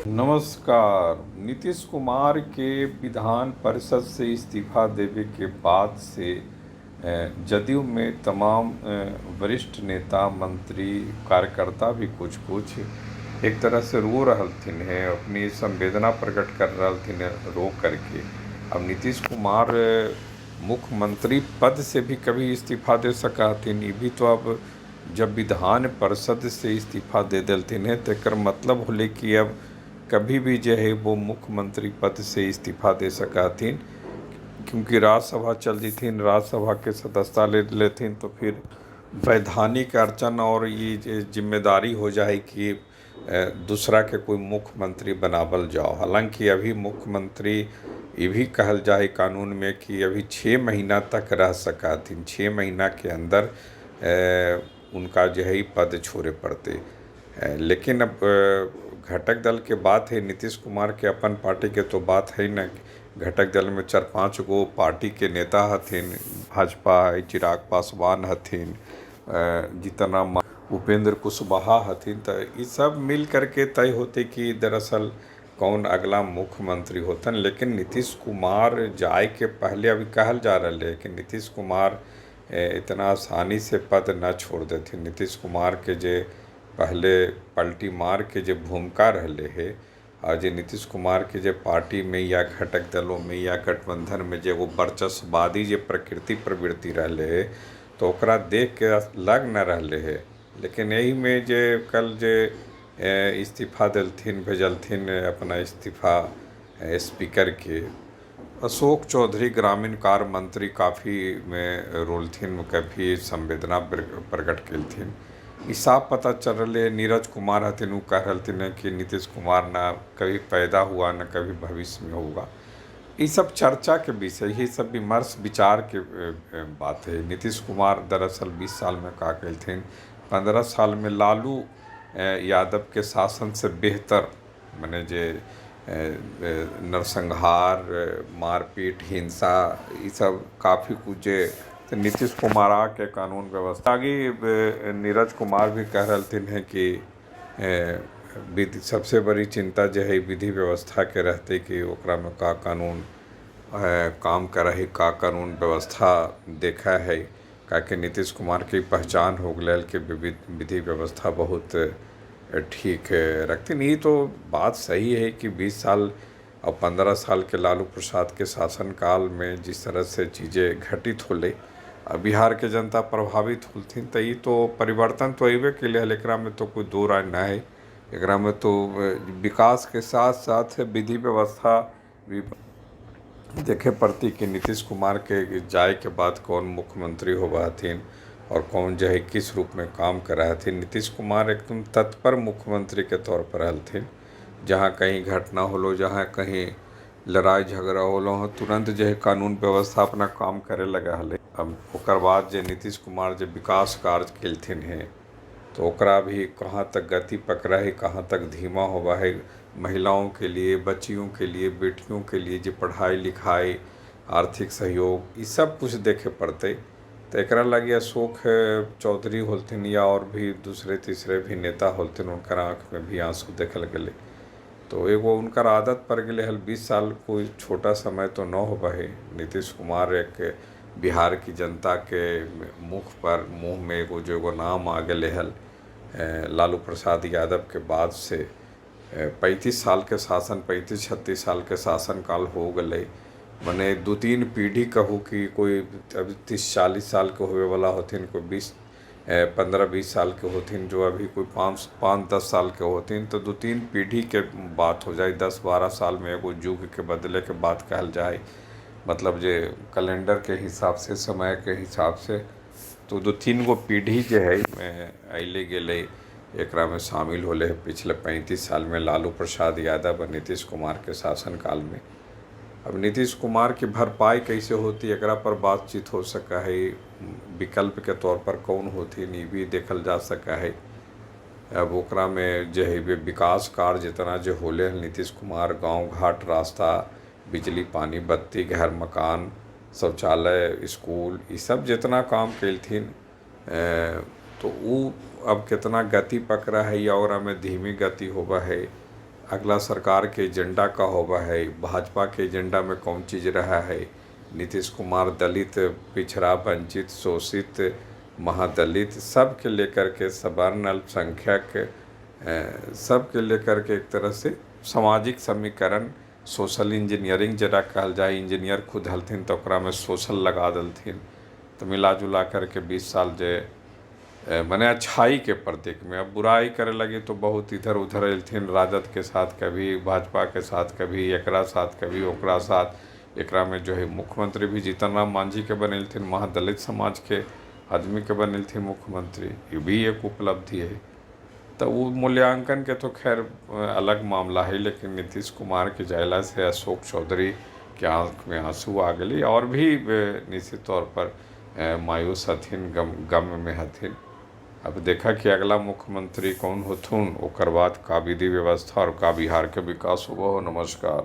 नमस्कार। नीतीश कुमार के विधान परिषद से इस्तीफा देवे के बाद से जदयू में तमाम वरिष्ठ नेता, मंत्री, कार्यकर्ता भी कुछ कुछ एक तरह से रो रहलथिन है, अपनी संवेदना प्रकट कर रहलथिन है रो करके। अब नीतीश कुमार मुख्यमंत्री पद से भी कभी इस्तीफा दे सका हथिन, ये भी तो अब जब विधान परिषद से इस्तीफा दे देलथिन है तो एकर मतलब होले कि अब कभी भी जो है वो मुख्यमंत्री पद से इस्तीफा दे सका हथिन, क्योंकि राज्यसभा चल जैथिन, राज्यसभा के सदस्यता ले लेथिन तो फिर वैधानिक अड़चन और ये जिम्मेदारी हो जाए कि दूसरा के कोई मुख्यमंत्री बनावल जाओ। हालांकि अभी मुख्यमंत्री ये भी कहल जाए कानून में कि अभी 6 महीना तक रह सका हथिन, 6 महीना के अंदर उनका जो है पद छोड़े पड़ते। लेकिन अब घटक दल के बात है, नीतीश कुमार के अपन पार्टी के तो बात है न। घटक दल में 4-5 गो पार्टी के नेता हथिन, भाजपा है, चिराग पासवान हथिन, जीतन राम, उपेंद्र कुशवाहा हथिन, तो ये सब मिल करके तय होते कि दरअसल कौन अगला मुख्यमंत्री होतन। लेकिन नीतीश कुमार जाए के पहले अभी कहल जा रहा है कि नीतीश कुमार इतना आसानी से पद न छोड़ देथिन। नीतीश कुमार के जे पहले पलटी मार के जे भूमिका रहले है और जे नीतीश कुमार के जे पार्टी में या घटक दलों में या गठबंधन में जे वो वर्चस्ववादी जे प्रकृति प्रवृत्ति रहले है तो ओकरा देख के लग न रहले है। लेकिन यही में जे कल जे इस्तीफा देलथिन, भेजलथिन अपना इस्तीफा स्पीकर के, अशोक चौधरी ग्रामीण कार्य मंत्री काफ़ी में रोलथिन, काफ़ी संवेदना प्रकट केलथिन। ई साफ पता चल रहा है। नीरज कुमार हथिन, उ कह रहलथिन है कि नीतीश कुमार ना कभी पैदा हुआ ना कभी भविष्य में होगा। ये सब चर्चा के विषय, ये सब विमर्श विचार के बात है। नीतीश कुमार दरअसल 20 साल में का कलथिन, 15 साल में लालू यादव के शासन से बेहतर माने जे नरसंहार, मारपीट, हिंसा, ये सब काफ़ी कुछ जे तो नीतीश कुमार आके कानून व्यवस्था आगे। नीरज कुमार भी कह रहलथिन है कि विधि सबसे बड़ी चिंता जो है विधि व्यवस्था के रहते कि ओकरा में का कानून काम करा है, का कानून व्यवस्था देखा है। काहे नीतीश कुमार की पहचान हो गया कि विधि व्यवस्था बहुत ठीक रखते। नहीं तो बात सही है कि 20 साल और 15 साल के लालू प्रसाद के शासनकाल में जिस तरह से चीज़ें घटित होले, बिहार के जनता प्रभावित होलथिन, तो ये तो परिवर्तन तो अबे के लिए, एकरा में तो कोई दो राय न है। एकरा में तो विकास के साथ साथ विधि व्यवस्था भी देखे पड़ती कि नीतीश कुमार के जाए के बाद कौन मुख्यमंत्री होबा हथिन और कौन जो है किस रूप में काम कर रहा हथिन। नीतीश कुमार एकदम तत्पर मुख्यमंत्री के तौर पर हलथिन, जहाँ कहीं घटना होलो, जहाँ कहीं लड़ाई झगड़ा होलो, वहाँ तुरंत जो है कानून व्यवस्था अपना काम करे लगा हले। अब ओकर बाद जे नीतीश कुमार जे विकास कार्य केलथिन है तो ओकरा भी कहाँ तक गति पकड़ा है, कहाँ तक धीमा होवा है। महिलाओं के लिए, बच्चियों के लिए, बेटियों के लिए जो पढ़ाई लिखाई, आर्थिक सहयोग, ये सब कुछ देखे पड़ते। तो एकरा लगी अशोक चौधरी होलथिन या और भी दूसरे तीसरे भी नेता होलथिन, उनकर आँख में भी आंसू देखल गेलै। तो एगो उनकर आदत पड़ गेलै हल। 20 साल कोई छोटा समय तो न होबा है। नीतीश कुमार एक बिहार की जनता के मुख पर मुँह में एगो जो एगो नाम आ गेलै हल लालू प्रसाद यादव के बाद से। 35 साल के शासन, 35-36 साल के शासन काल हो गए, मने 2-3 पीढ़ी कहू कि कोई अभी 30-40 साल के होवे वाला होथिन, कोई 15-20 साल के होथिन, जो अभी कोई 5-10 साल के होथिन, तो 2-3 पीढ़ी के बात हो जाए। 10-12 साल में एगो युग के बदले के बात कहल जाए, मतलब जे कैलेंडर के हिसाब से, समय के हिसाब से, तो 2-3 गो पीढ़ी जे है अइले गेलै एकरा में शामिल होले है पिछले 35 साल में लालू प्रसाद यादव और नीतीश कुमार के शासनकाल में। अब नीतीश कुमार की भरपाई कैसे होती, एकरा पर बातचीत हो सका है। विकल्प के तौर पर कौन होती, ई भी देखल जा सका है। अब ओकरा में जे है विकास कार्य जितना जो होले हैं नीतीश कुमार, गांव घाट, रास्ता, बिजली, पानी, बत्ती, घर, मकान, शौचालय, स्कूल, ये सब जितना काम केलथिन, तो उ अब कितना गति पकड़ा है या और में धीमी गति होबा है। अगला सरकार के एजेंडा का होवा है, भाजपा के एजेंडा में कौन चीज़ रहा है। नीतीश कुमार दलित, पिछड़ा, वंचित, शोषित, महादलित सबके लेकर के, सवर्ण, अल्पसंख्यक सबके लेकर के एक तरह से सामाजिक समीकरण, सोशल इंजीनियरिंग जरा कहल जाए, इंजीनियर खुद हलथिन तऽ ओकरामे सोशल लगा देलथिन, तऽ मिला जुला करके 20 साल जे मने अच्छाई के प्रतीक में। अब बुराई करे लगी तो बहुत इधर उधर एलथिन, राजद के साथ कभी, भाजपा के साथ कभी, एकरा साथ कभी, ओकरा साथ। एकरा में जो है मुख्यमंत्री भी जीतन राम मांझी के बनेलथिन, महादलित समाज के आदमी के बनेलथिन मुख्यमंत्री, ये भी एक उपलब्धि है। तो वो मूल्यांकन के तो खैर अलग मामला है, लेकिन नीतीश कुमार के जायला से अशोक चौधरी के आँख में आंसू आ गई और भी निश्चित तौर पर मायूस हथिन, गम गम में हथिन। अब देखा कि अगला मुख्यमंत्री कौन होथुन, ओकर बाद का विधि व्यवस्था और का बिहार के विकास होबो। नमस्कार।